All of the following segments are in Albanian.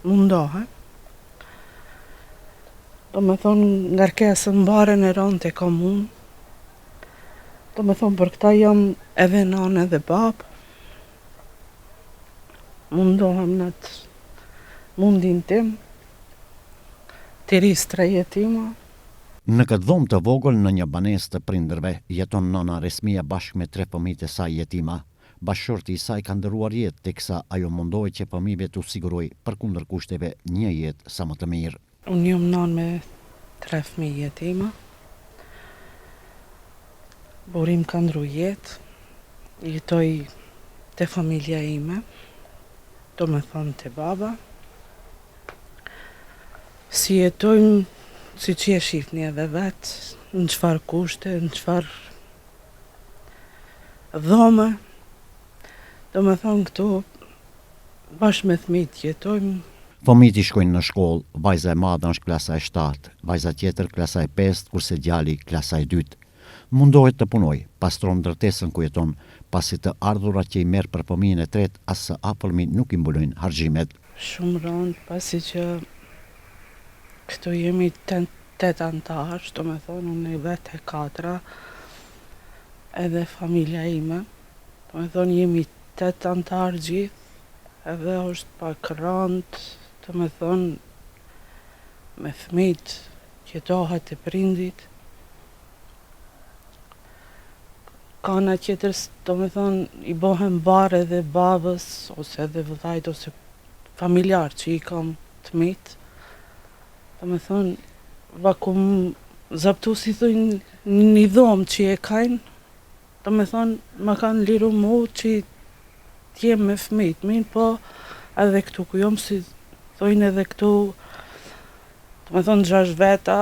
Mundohem. Domethonë, ngarkesën barrën e rëndë e kam unë. Domethonë, për këta jam edhe nanë edhe babë. Mundohem në atë mundin tim. T'i rris tre jetima. Në këtë dhomë të vogël në një banesë të prindërve, jeton nëna Resmia bashkë me tre fëmijët e saj jetima. Bashkëshorti i saj ka ndërruar jetë, teksa ajo mundohet që fëmijëve t'u sigurojë përkundër kushteve një jetë sa më të mirë. Unë jam nanë me tre fëmijë jetima. Burri im ka ndrru jetë. Jetoj te familja ime, domethonë te baba. Si jetojmë, siç e shihni edhe vetë, në çfarë kushte, në çfarë dhome, domethonë këtu bashkë me fëmijët jetojmë. Fëmijët i shkojnë në shkollë, vajza e madhe është klasa e shtatë, vajza tjetër klasa e pestë, kurse djali klasa e dytë. Mundohet të punojë, pastron ndërtesën ku jeton, pasi të ardhurat që i merr për fëmijën e tretë as së afërmi nuk i mbulojnë harxhimet. Shumë rëndë, pasi që këtu jemi tetë anëtarë, domethonë unë vetë e katra, edhe familja ime, domethonë jemi tetë anëtarë gjithë, edhe është pak rëndë, domethonë me fëmijët jetohet te prindit. Ka ana tjetër, domethonë, i bohem barrë edhe babës, ose edhe vëllait, ose familjar që i kam të mitë. Domethonë, vakum zaptu si thujnë një dhomë që e kajnë, domethonë, ma kanë liru mu që t'jem me fëmijët mi, po edhe këtu ku jom, si thujnë edhe këtu, domethonë, gjashtë veta,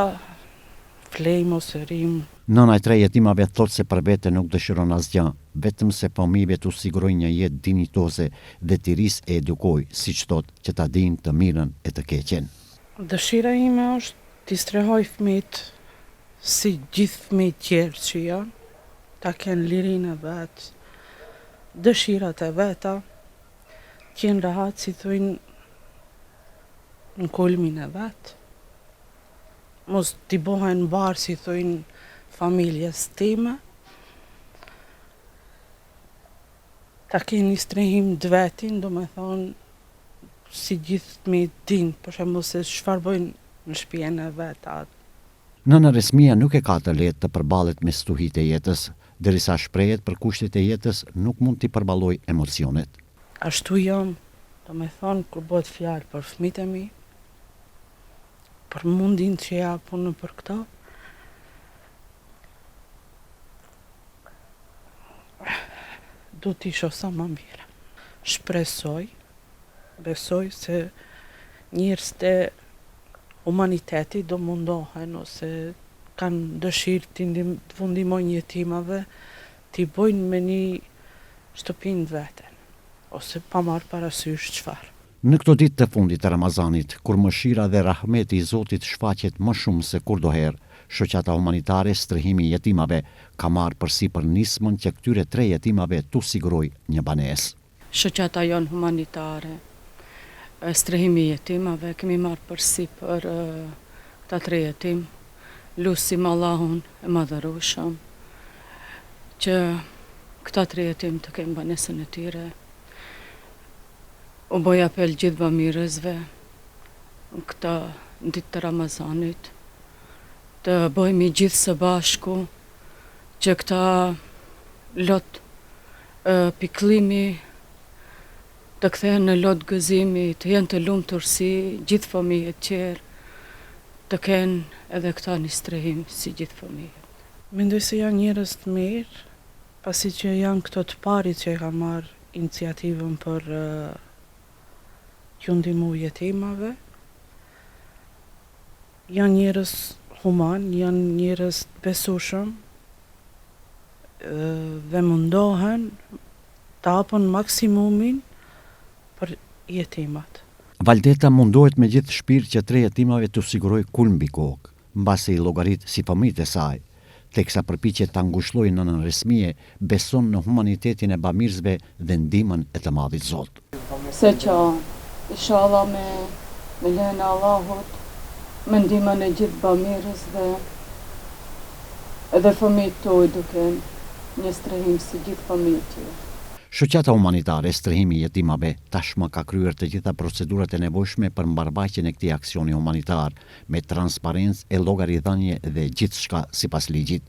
flejmë ose rrimë. Nëna e tre jetimave thotë se për vete nuk dëshiron asgjë, vetëm se fëmijëve t'u sigurojë një jetë dinjitoze dhe t'i rrisë e edukojë, siç thotë, që ta dinë të mirën e të keqen. Dëshira ime është t'i strehoj fëmijët si gjithë fëmijët tjerë që janë, ta kenë lirinë e vet, dëshirat e veta, të jenë rahat si thujnë në kulmin e vet. Mos t'i bohen barrë si thujnë familjes time. Ta kenë një strehim të vetin, domethonë si gjithë fëmijët dinë, për shembull se çfarë bëjnë në shpijen e vet. Nëna Resmia nuk e ka të lehtë të përballet me stuhitë e jetës, derisa shprehet për kushtet e jetës nuk mund t'i përballojë emocionet. Ashtu jam, domethonë kur bëhet fjalë për fëmijët e mi, për mundin që jap unë për këto. Du t'i shoh sa ma mirë. Shpresoj, besoj se njerëzit e humanitetit do mundohen ose kanë dëshirë t'i ndihmojnë jetimave, t'i bojnë me një shtëpinë të veten, ose pa marrë parasysh çfarë. Në këto ditë të fundit të Ramazanit, kur mëshira dhe rahmeti i Zotit shfaqet më shumë se kurdoherë, Shoqata Humanitare Strehimi i Jetimave ka marrë përsipër nismën që këtyre tre jetimave t'u sigurojë një banesë. Shoqata jonë Humanitare Strehimi i Jetimave kemi marrë përsipër këta tre jetimë. Lusim Allahun e Madhërueshëm që këta tre jetimë të kenë banesën e tyre. U bëj apel gjithë bamirësve në këto ditë të Ramazanit, të bëhemi gjithë së bashku që këta lot pikëllimi të kthehen në lot gëzimi, të jenë të lumtur si gjithë fëmijët tjerë, të kenë edhe këta një strehim si gjithë fëmijët. Mendoj se janë njerëz të mirë, Pasi që janë këto të parit që e kanë marrë iniciativën për t'ju ndihmu jetimave, janë njerëz human, janë njerëz të besueshëm dhe mundohen ta japin maksimumin për jetimat. Valdeta mundohet me gjithë shpirt që tre jetimave t'u sigurojë kulm mbi kokë. Mbase i llogarit si fëmijët e saj. Teksa përpiqet ta ngushëllojë nënën Resmije, beson në humanitetin e bamirësve dhe ndihmën e të madhit Zot. Se qa, ishalla me. Me lejen e Allahut, me ndihmën e gjithë bamirësve, edhe fëmijët tuaj do kenë një strehim si gjithë fëmijët tjerë. Shoqata Humanitare Strehimi i Jetimave tashmë ka kryer të gjitha procedurat e nevojshme për mbarëvajtjen e këtij aksioni humanitar, me transparencë e llogaridhënie dhe gjithçka sipas ligjit.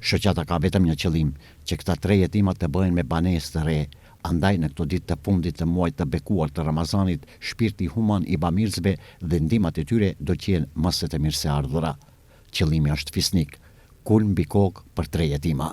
Shoqata ka vetëm një qëllim, që këta tre jetima të bëhen me banesë të re, andaj në këto ditë të fundit të muajit të bekuar të Ramazanit, shpirti human i bamirësve dhe ndihmat e tyre do të jenë më se të mirëseardhura. Qëllimi është fisnik, kulm mbi kokë për tre jetima.